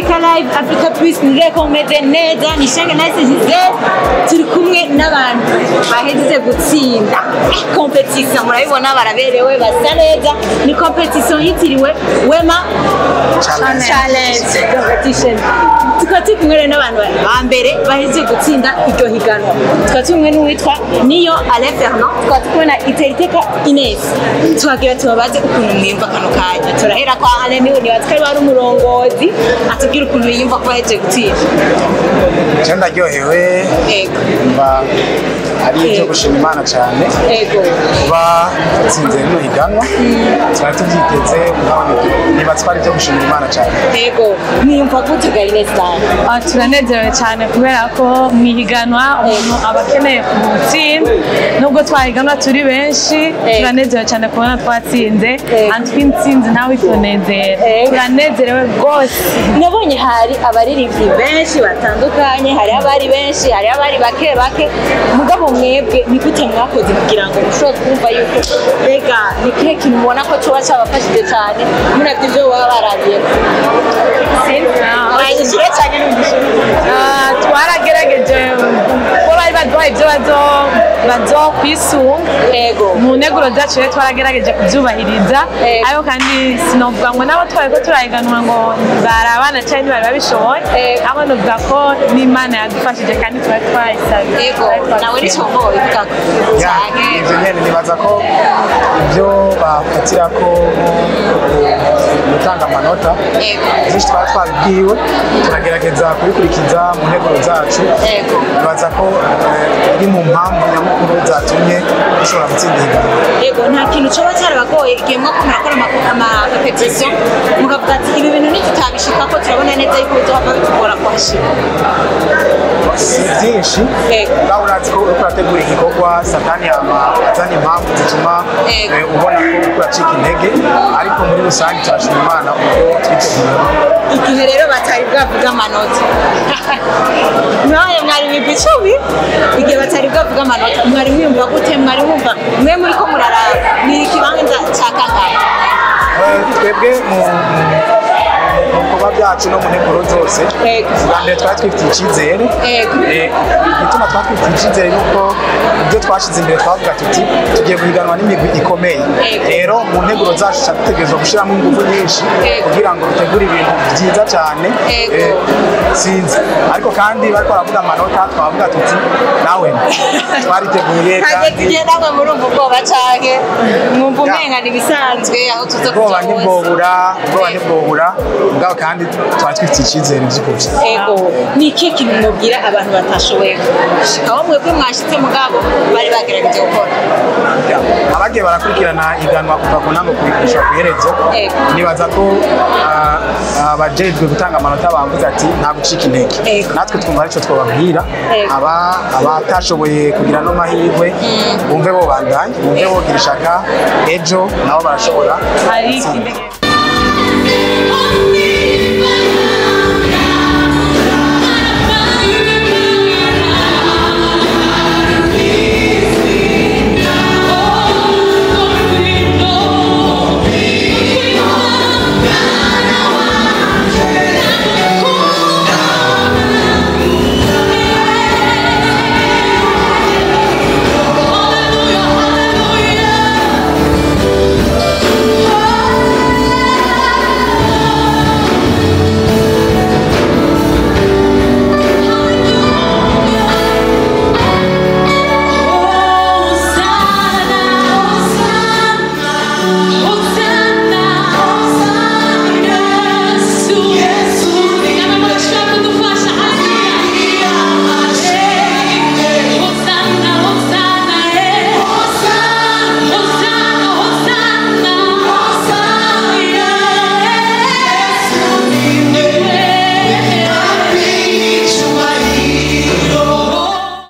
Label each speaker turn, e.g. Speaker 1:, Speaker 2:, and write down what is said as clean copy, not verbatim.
Speaker 1: Africa Live, Africa Plus. Nizere ko mumeze neza. Ni Shenge Nice Giselle, turi kumwe n'abantu bahejeje gutsinda competition. Murabibona, baraberewe, basa neza. Ni competition yitiriwe Wema Challenge Competition. Tukaba turi kumwe rero n'abantu ba mbere bahejeje gutsinda iryo higanwa. Tukaba turi kumwe n'uwitwa Niyo Alain Fernand, tukaba turi kumwe na Iteriteka Ines. Tuhagira tubabaze ukuntu mwiyumva kano kanya. Turahera kwa Alain, niwe nibaza ko ari wari umurongozi, atubwira ukuntu yiyumva kuba ahejeje gutsinda.
Speaker 2: Je ndaryohewe. Mba ari ibyo gushima Imana cyane kuba dutsinze rino higanwa. Twari tubyiteze, mugabo niba twari ibyo gushimira Imana cyane.
Speaker 1: Yego, mwiyumva gute ga Ines nawe?
Speaker 3: Ah, turanezerewe cyane kubera ko mu ihiganwa umuntu aba akeneye gutsinda. Nubwo twahiganwa turi benshi, turanezerewe cyane kubona twatsinze. Antwi intsinzi nawe itunezera. Turanezerewe rwose.
Speaker 1: Nabonye hari abaririmbyi benshi batandukanye, hari abari benshi, hari abari bake bake. Mugabo mwebwe ni gute mwakoze kugira ngo mushobore kumva yuko, mbega ni kihe kintu mubona ko coba cabafashije cyane muravye ivyo baba barabiye? Mwayishure cyane n'umugisha.
Speaker 3: Ah, twaragerageje ko bari baduhaye ibyo bazokwisunga mu nteguro zacu. Rero twaragerageje kubyubahiriza. Ariko kandi sinovuga ngo nabo twari ko turahiganwa ngo bari abana cyangwa ntibari babishoboye, ahubwo novuga ko n'Imana yadufashije kandi twari twayisabye.
Speaker 1: Yego, nawe nico mbo ivuga
Speaker 2: Ya,
Speaker 1: cyane.
Speaker 2: Ivyo nyene nibaza ko ibyo bafatira ko gutanga amanota, byinshi twaba twabibwiwe, turagerageza kubikurikiza mu nteguro zacu. Nibaza ko biri mu mpamvu nyamukuru zatumye dushobora gutsinda ihiganwa.
Speaker 1: Yego, nta kintu coba cyarabagoye igihe mwako murakora ama répétition, mukavuga ati ibi bintu nitutabishikako turabona neza yuko bizohava bitugora kuhashika?
Speaker 2: Si byinshi. Ngaho urazi ko uriko urategura igikorwa, Satani yama azana impamvu zituma ubona ko uriko uracika intege, ariko muri rusange turashima Imana uko twiteguye.
Speaker 1: Igihe rero batari bwavuga amanota, mwaye mwari imigwi 10, igihe batari bwavuga amanota mwari mwiyumva gute? Mwari mwumva mwe muri ko muraraba ni ikibanza cya kangahe?
Speaker 2: Twebwe mu bikorwa byacu no mu nteguro zose, bwa mbere twari twifitiye icyizere. Igituma twari twifitiye icyizere ni uko ibyo twashyize imbere twavuga tuti tugiye guhiganwa n'imigwi ikomeye. Rero mu nteguro zacu tuca dutegerezwa gushyiramo ingufu nyinshi kugira ngo dutegure ibintu byiza cyane. Sinzi, ariko kandi bariko baravuga amanota twavuga tuti nawe twariteguye.
Speaker 1: Hageze
Speaker 2: Kandi
Speaker 1: igihe namwe murumva ubwoba canke mwumva umenga ni ibisanzwe aho tuza
Speaker 2: ubwoba
Speaker 1: kuja hose?
Speaker 2: Ntibwobura, ubwoba ntibwobura, mugabo kandi twari twifitiye icyizere by'ukuri.
Speaker 1: Ego, ni ikihe kintu mubwira abantu batashoboye gushika aho mwebwe mwashitse, mugabo bari bagerageje gukora?
Speaker 2: Ya, abagiye barakurikirana iganwa kuva ku ntango gushika ku iherezo, nibaza ko abajejwe gutanga amanota bavuze ati nta gucika intege. Natwe twumva aricyo twababwira. Abatashoboye kugira no mahirwe, bumve bobandanya, bumve bogira ishaka, ejo nabo barashobora
Speaker 3: Hari
Speaker 2: gutsinda.
Speaker 3: ikindi.